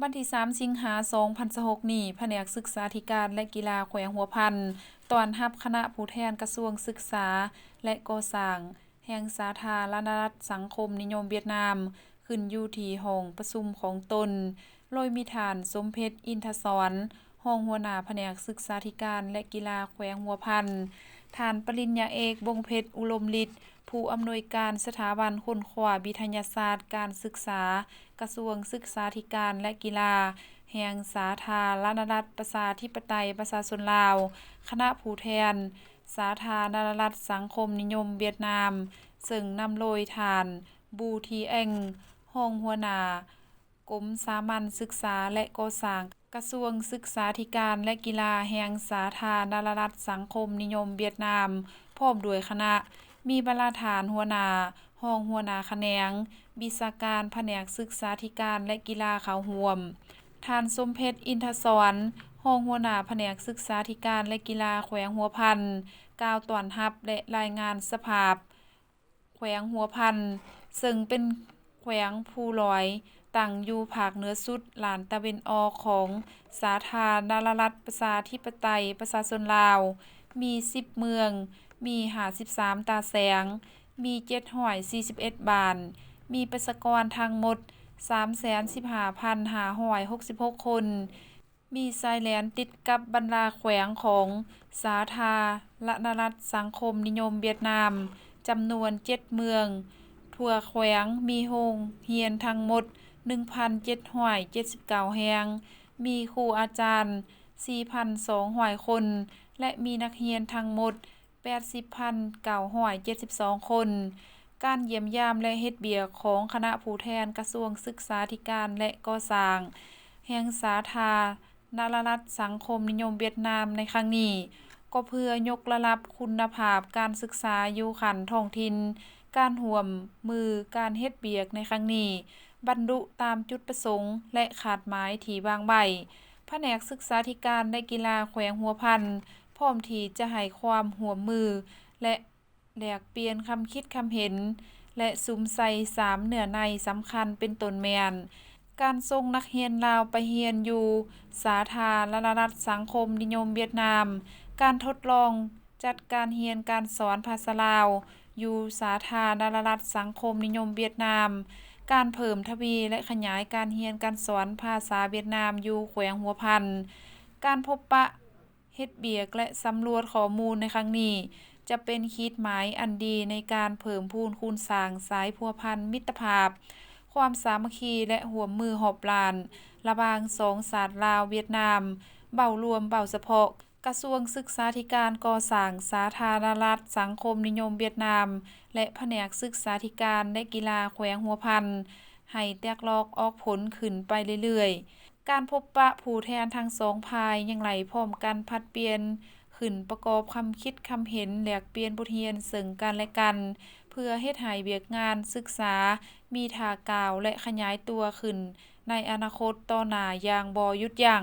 ວັນທີສາມ ສິງຫາ ສອງພັນຊາວຫົກນີ້, ພະແນກສຶກສາທິການ ແລະ ກິລາແຂວງຫົວພັນ ຕ້ອນຮັບຄະນະຜູ້ແທນກະຊວງສຶກສາ ແລະ ກໍ່ສ້າງແຫ່ງສາທາລະນະລັດສັງຄົມນິຍົມຫວຽດນາມ ຂຶ້ນຢູ່ທີ່ຫ້ອງປະຊຸມຂອງຕົນ, ໂດຍມີທ່ານ ສົມເພັດ ອິນທະສອນ ຮອງຫົວໜ້າພະແນກສຶກສາທິການ ແລະ ກິລາແຂວງຫົວພັນ, ທ່ານ ປະລິນຍາເອກ ວົງເພັດ ອຸດົມລິດ ຜູ້ອຳນວຍການສະຖາບັນຄົ້ນຄວ້າວິທະຍາສາດການສຶກສາ ກະຊວງສຶກສາທິການ ແລະ ກິລາ ແຫ່ງສາທາລະນະລັດປະຊາທິປະໄຕປະຊາຊົນລາວ, ຄະນະຜູ້ແທນສາທາລະນະລັດສັງຄົມນິຍົມຫວຽດນາມ, ເຊິ່ງນຳໂດຍທ່ານ ບູ ທີແອງ ຮອງຫົວໜ້າກົມສາມັນສຶກສາ ແລະ ກໍ່ສ້າງ ກະຊວງສຶກສາທິການ ແລະ ກິລາ ແຫ່ງສາທາລະນະລັດສັງຄົມນິຍົມຫວຽດນາມ ພ້ອມດ້ວຍຄະນະ, ມີບັນດາທ່ານຫົວໜ້າ, ຮອງຫົວໜ້າຂະແໜງ, ວິຊາການພະແນກສຶກສາທິການ ແລະ ກິລາເຂົ້າຮ່ວມ. ທ່ານ ສົມເພັດ ອິນທະສອນ ຮອງຫົວໜ້າພະແນກສຶກສາທິການ ແລະ ກິລາແຂວງຫົວພັນ ກ່າວຕ້ອນຮັບ ແລະ ລາຍງານສະພາບ ແຂວງຫົວພັນ ເຊິ່ງເປັນແຂວງພູລອຍ ຕັ້ງຢູ່ພາກເໜືອສຸດລ້ານຕາເວັນອອກຂອງສາທາລະນະລັດປະຊາທິປະໄຕປະຊາຊົນລາວ, ມີສິບເມືອງ, ມີຫ້າສິບສາມຕາແສງ, ມີເຈັດຮ້ອຍສີ່ສິບເອັດບ້ານ, ມີປະຊາກອນທັງໝົດສາມແສນສິບຫ້າພັນຫ້າຮ້ອຍຫົກສິບຫົກຄົນ. ມີຊາຍແດນຕິດກັບບັນດາແຂວງຂອງສາທາລະນະລັດສັງຄົມນິຍົມຫວຽດນາມ ຈຳນວນເຈັດເມືອງ. ທົ່ວແຂວງມີໂຮງຮຽນທັງໝົດໜຶ່ງພັນເຈັດຮ້ອຍເຈັດສິບເກົ້າແຫ່ງ, ມີຄູອາຈານສີ່ພັນສອງຮ້ອຍຄົນ ແລະ ມີນັກຮຽນທັງໝົດ ແປດສິບພັນເກົ້າຮ້ອຍເຈັດສິບສອງຄົນ. ການຢ້ຽມຢາມ ແລະ ເຮັດວຽກຂອງຄະນະຜູ້ແທນກະຊວງສຶກສາທິການ ແລະ ກໍ່ສ້າງແຫ່ງສາທາລະນະລັດສັງຄົມນິຍົມຫວຽດນາມໃນຄັ້ງນີ້ ກໍເພື່ອຍົກລະດັບຄຸນນະພາບການສຶກສາຢູ່ຂັ້ນທ້ອງຖິ່ນ, ການຮ່ວມມືການເຮັດວຽກໃນຄັ້ງນີ້ ບັນລຸຕາມຈຸດປະສົງ ແລະ ຄາດໝາຍທີ່ວາງໄວ້. ພະແນກສຶກສາທິການ ແລະ ກິລາແຂວງຫົວພັນ ພ້ອມທີ່ຈະໃຫ້ຄວາມຮ່ວມມື ແລະ ແລກປ່ຽນຄຳຄິດຄຳເຫັນ ແລະ ສຸມໃສ່ສາມເນື້ອໃນສຳຄັນ ເປັນຕົ້ນແມ່ນ ການສົ່ງນັກຮຽນລາວໄປຮຽນຢູ່ສາທາລະນະລັດສັງຄົມນິຍົມຫວຽດນາມ, ການທົດລອງຈັດການຮຽນການສອນພາສາລາວຢູ່ສາທາລະນະລັດສັງຄົມນິຍົມຫວຽດນາມ, ການເພີ່ມທະວີ ແລະ ຂະຫຍາຍການຮຽນການສອນພາສາຫວຽດນາມຢູ່ແຂວງຫົວພັນ, ການພົບປະ ເຮັດວຽກ ແລະ ສຳຫຼວດຂໍ້ມູນໃນຄັ້ງນີ້ ຈະເປັນຂີດໝາຍອັນດີໃນການເພີ່ມພູນຄູນສ້າງສາຍພົວພັນມິດຕະພາບ, ຄວາມສາມັກຄີ ແລະ ຮ່ວມມືຮອບດ້ານ ລະຫວ່າງສອງຊາດລາວ-ຫວຽດນາມ ເວົ້າລວມ, ເວົ້າສະເພາະ. ກະຊວງສຶກສາທິການກໍ່ສ້າງສາທາລະນະລັດສັງຄົມນິຍົມຫວຽດນາມ ແລະ ພະແນກສຶກສາທິການ ແລະ ກິລາແຂວງຫົວພັນ ໃຫ້ແຕກລອກອອກຜົນຂຶ້ນໄປເລື້ອຍໆ. ການພົບປະຜູ້ແທນທັງສອງຝ່າຍຍັງໄດ້ພ້ອມກັນຜັດປ່ຽນຂຶ້ນປະກອບຄຳຄິດຄຳເຫັນ, ແລກປ່ຽນບົດຮຽນເຊິ່ງກັນແລະກັນ ເພື່ອເຮັດໃຫ້ວຽກງານສຶກສາມີທ່າກ້າວ ແລະ ຂະຫຍາຍຕົວຂຶ້ນໃນອະນາຄົດຕໍ່ໜ້າຢ່າງບໍ່ຢຸດຢັ້ງ.